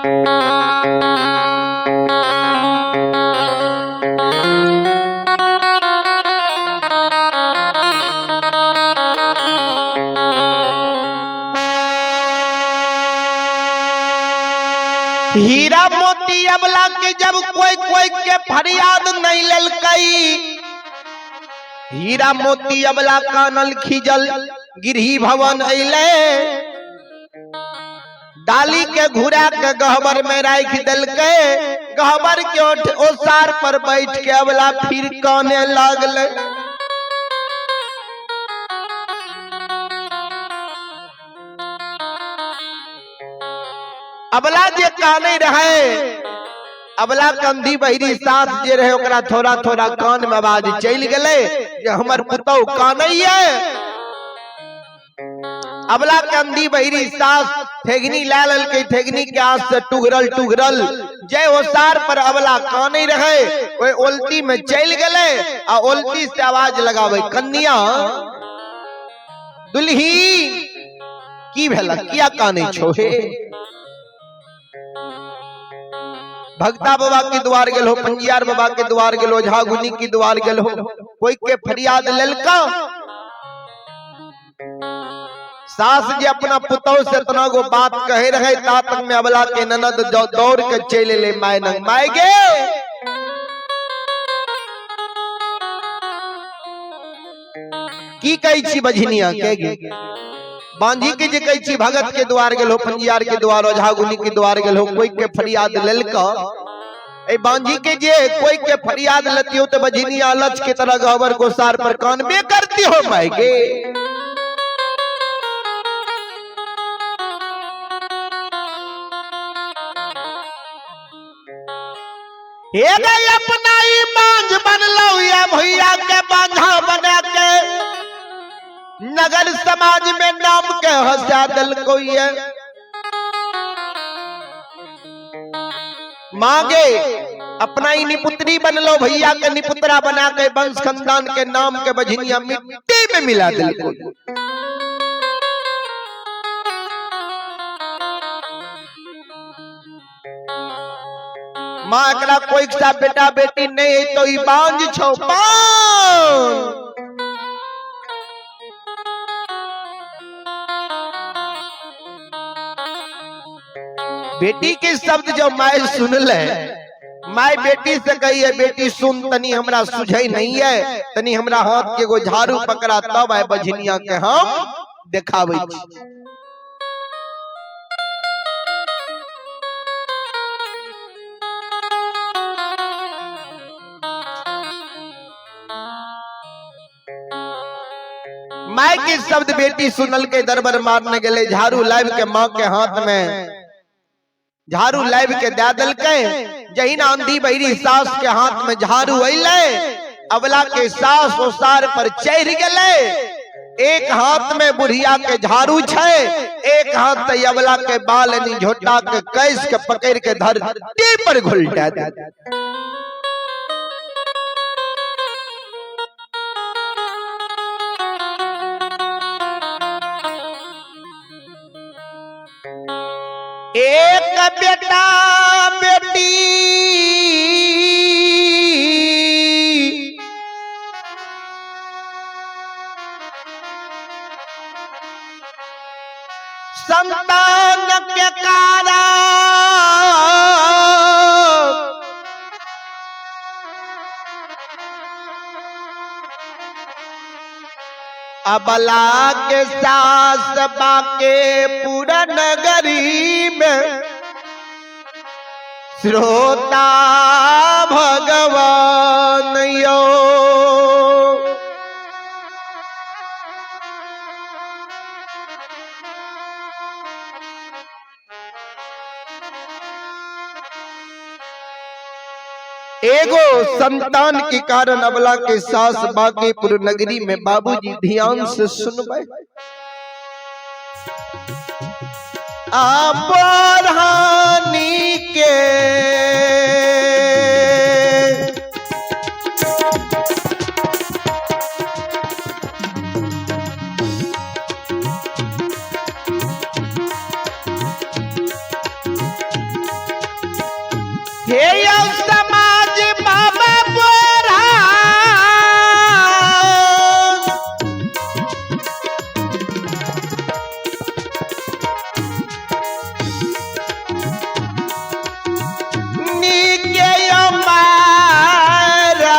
हीरा मोती अबला के जब कोई कोई के फरियाद नहीं ललकई, हीरा मोती अबला कानल खीजल गिरही भवन अइले, डाली के घुरा के गहबर में राख दिलकै, गहबर के ओसार पर बैठ के अबला फिर काने लागले। अबला जे काने रहे, अबला कंधी बहिरी सास जे रहे ओकरा थोड़ा थोड़ा कान में आवाज चलि गेलै जे हमर पुतहु कानैये। अबला कंधी बहिरी सास ठेगनी ला लेलकै, ठेगनी के आस से टुघरल टुघरल जे ओसार पर अबला कानै रहे ओहि ओलती में चलि गेलै आ ओलती से आवाज लगाबै, कन्या दुल्ही की भेल, किया कानै छौ हे? भगता बाबा के द्वार गेल हो, पंजियार बाबा के द्वार गेल हो, झागुनी के द्वार गेल हो, कोई के फरियाद लेलका? सास जे अपना पुतहु से इतना गो बात कहे रहे ता तक में अबला के ननद दौड़ के चल ले my नंग, my गे की कहै छी बझनिया के गे? बांझी के जे कहै छी भगत के द्वार गेल हो, पंजियार के द्वार, ओझागुनी के द्वार गेल हो, कोई के फरियाद लेलका? ए बांझी के जे कोई के फरियाद लती हो तो बझनिया लच के तरह गहबर गोसार पर कानबे करती हो my गे। हे गई अपना ही बांझ बनलो या भैया के बांझा बना के नगर समाज में नाम के हंसा दल कोई है। मांगे अपना ही निपुत्री बनलो भैया के निपुत्रा बना के वंश खानदान के नाम के बझनिया मिट्टी में मिला दिल कोई। माँ एकरा कोई सा बेटा बेटी नहीं है तो ई बांझ छौ बांझ। बेटी के शब्द जब my soon ले, my बेटी से कही है बेटी सुन तनी हमरा सुझै नहीं है, तनी हमरा हाथ के एगो झाड़ू पकड़ा तब आए बझनिया के हम देखाबै छी। My के शब्द बेटी सुनल के दरबर मारने गेले, झाड़ू लाइव के माँ के हाथ में झाड़ू लाइव के दे देलकै। जहिना आंधी बहिरी सास के हाथ में झाड़ू अइलै, अबला के सास ओसार पर चढ़ गेलै। एक हाथ में बुढ़िया के झाड़ू छै, एक हाथ से अबला के बाल यानी झोटा के कैस के पकड़ के धरती पर घुलटा दे। एक बेटा बेटी संतान के कारण अबला के सास बाके पूरा नगरी में श्रोता भगवान यो। एगो संतान के कारण अबला के सास बांकीपुर नगरी में बाबूजी ध्यान से सुनबे। आ बढ़ानी के हे यौ समाज बाबा बोरा नीके यौ मारा।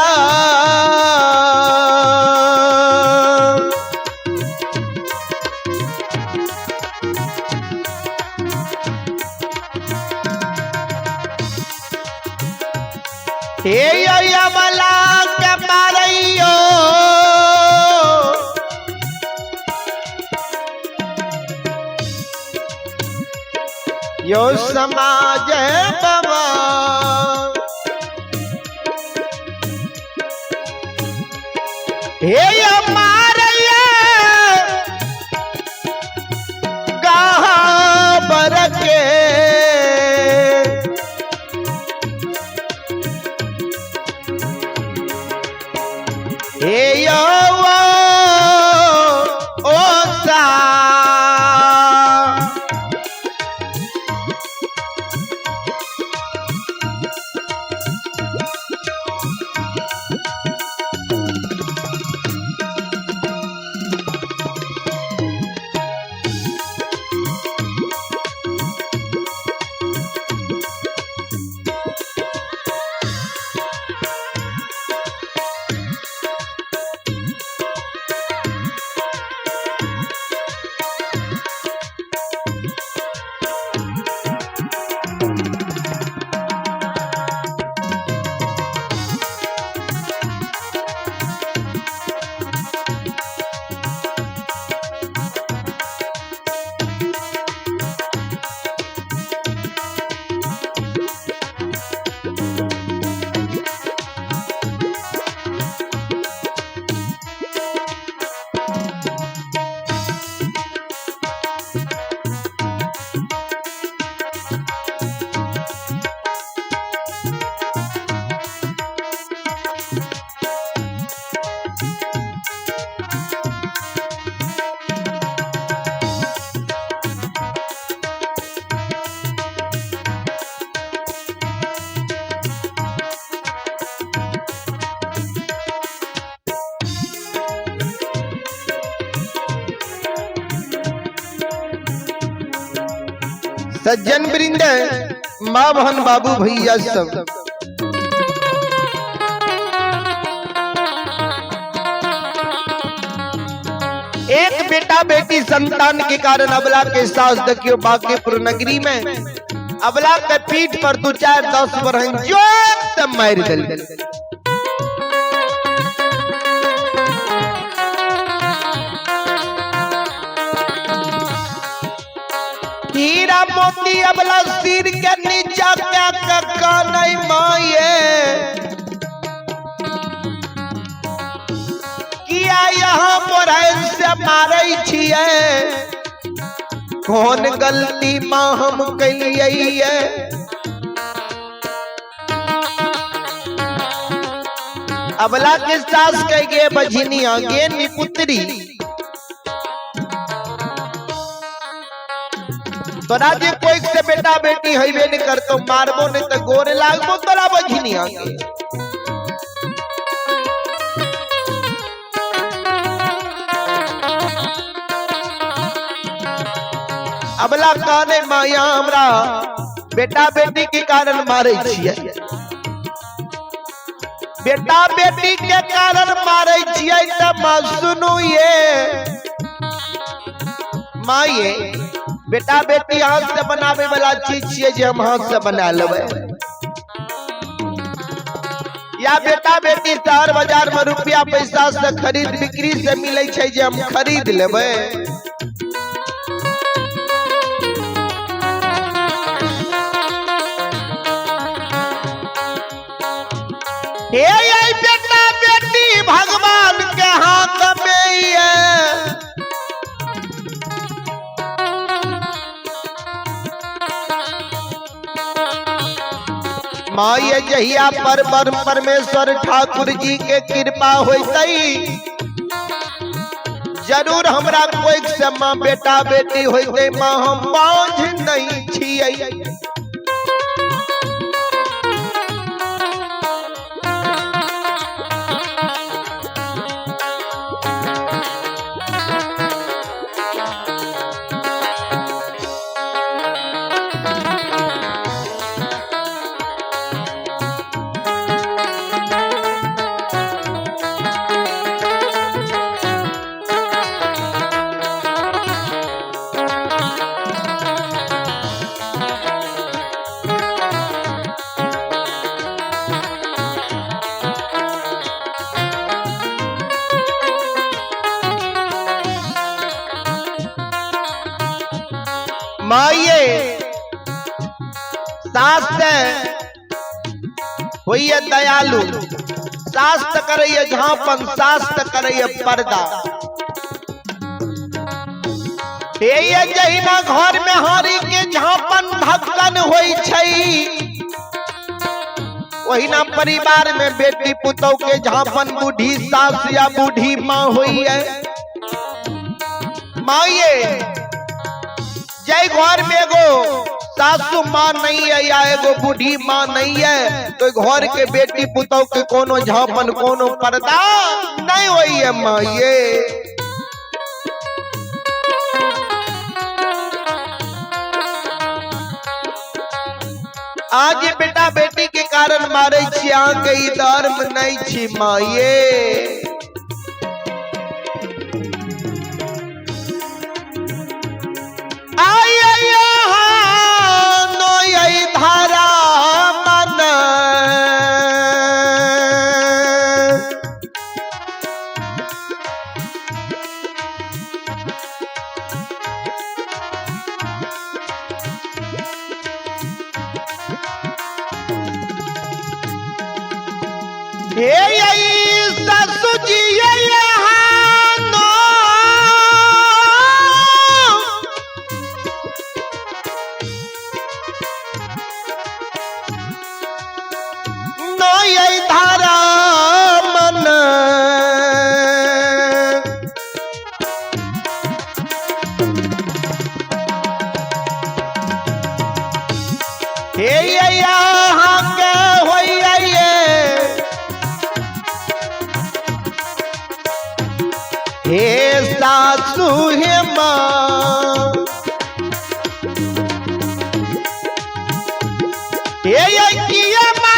हे यौ यमला के मारैयो यो समाज बाबा। हे यौ मारैया गाबर के हे यौ ओ सा। सज्जन वृंद, माँ बहन बाबू भैया सब, एक बेटा बेटी संतान के कारण अबला के सास देखियो बांकीपुर नगरी में अबला के पीठ पर 2 4 10 बरहन जोत मार दिल। हीरा मोती अबला सिर के नीचा क्या कक्का नहीं माये किया यहाँ पर से मारे छिए, कौन गलती माँ हम कलिए। अबला के सास कह गे बझनिया गे निपुत्री, तोरा जे कोई से बेटा बेटी हईबे नहीं करतो, मारबो नहीं तो गोरे लागबो तोरा बझनिया के। अबला काने माया हमरा बेटा बेटी के कारण मारे छिए, बेटा बेटी के कारण मारे छिए त माँ सुनू ये माँ ये बेटा बेटी हाथ से बनावे वाला चीज छिए जे हम हाथ से बना लेबै, या बेटा बेटी शहर बाजार में रुपया पैसा से खरीद बिक्री से मिले छै जे हम खरीद लेबै। हे बेटा बेटी भगवान के हाथ में ये माँ ये जहिया पर परमेश्वर ठाकुर जी के कृपा होतई जरूर हमरा कोई से माँ बेटा बेटी होते, माँ हम बांझ नहीं छियै। माये सास से होइए दयालु, सास त करैए झांपन, सास त करैए पर्दा। हे ये जहिना घर में हारी के झांपन ढक्कन होई छै, ओहिना परिवार में बेटी पुतोह के झांपन बूढ़ी सास या बूढ़ी माँ होई है। माँ ये जय घर में एगो सासू माँ नहीं है या एगो बूढ़ी माँ नहीं है तो घर के बेटी पुतोह के कोनो झांपन कोनो पर्दा नहीं होई है। माँ ये आज बेटा बेटी के कारण मारे छी अहाँ के ई धर्म नहीं छी। माँ ये आई आई नो आई धारा मन हे आई सासू जी यहाँ नो नो आई धारा मन हे यहाँ के होई हे सासू हे माँ हे ये किया मारे